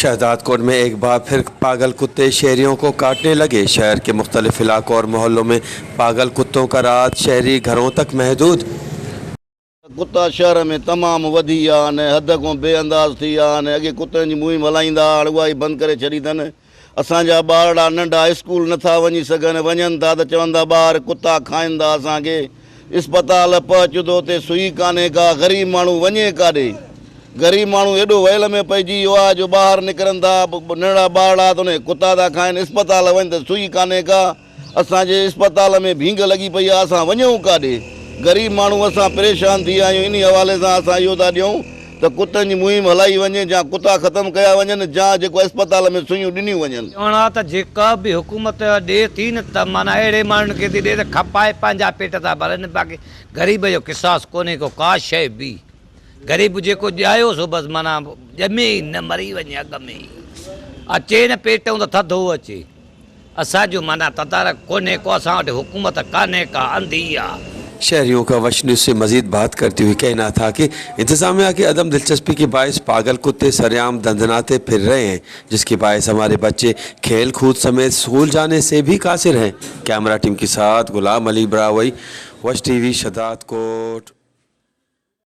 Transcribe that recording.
शहजादकोट में एक बार फिर पागल कुत्ते शहरियों को काटने लगे। शहर के मुख्तलिफ इलाकों और मोहल्लों में पागल कुत्तों का राज शहरी घरों तक महदूद। कुत्ता शहर में तमाम वधी विया आहिनि, हद खां बे अंदाज़ थी विया आहिनि। अॻे कुतनि जी मुहिम हलाईंदा, हाणे उहा ई बंदि करे छॾी अथनि। असांजा ॿारड़ा नंढा स्कूल नथा वञी सघनि, वञनि था त चवनि था ॿार कुता खाइनि था असांखे। अस्पताल पहुचंदो ते सुई कान्हे का, ग़रीब माण्हू वञे काॾे? ग़रीब माण्हू एॾो वयल में पइजी वियो आहे जो ॿाहिरि निकिरनि था नंढड़ा ॿारड़ा त उन कुता था खाइनि। अस्पताल वञ त सुई कान्हे का। असांजे अस्पताल में भींग लॻी पई आहे, असां वञूं काॾे? ग़रीब माण्हू असां परेशान थी विया आहियूं। इन हवाले सां असां इहो था ॾियूं त कुतनि जी मुहिम हलाई वञे, या कुता ख़तमु कया वञनि या जेको अस्पताल में सुइयूं ॾिनियूं वञनि। चवणु आहे त जेका बि हुकूमत ॾिए थी न त माना अहिड़े माण्हुनि खे थी ॾिए त खपाए पंहिंजा पेट था भरनि, बाक़ी ग़रीब जो क़िसास कोन्हे को का शइ बि। ग़रीब जेको ॼायो सो बसि माना ॼमे ई न, मरी वञे अॻु में ई, अचे न पेट त थधो अचे। असांजो माना तदारक कोन्हे को, असां वटि हुकूमत कान्हे का, अंधी आहे। शहरियों का वश न्यूज़ से मजीद बात करते हुए कहना था कि इंतज़ामिया की अदम दिलचस्पी के बायस पागल कुत्ते सरेआम दंदनाते फिर रहे हैं, जिसके बायस हमारे बच्चे खेल कूद समेत स्कूल जाने से भी कासिर हैं। कैमरा टीम के साथ गुलाम अली ब्रावई, वश टीवी, शहदादकोट।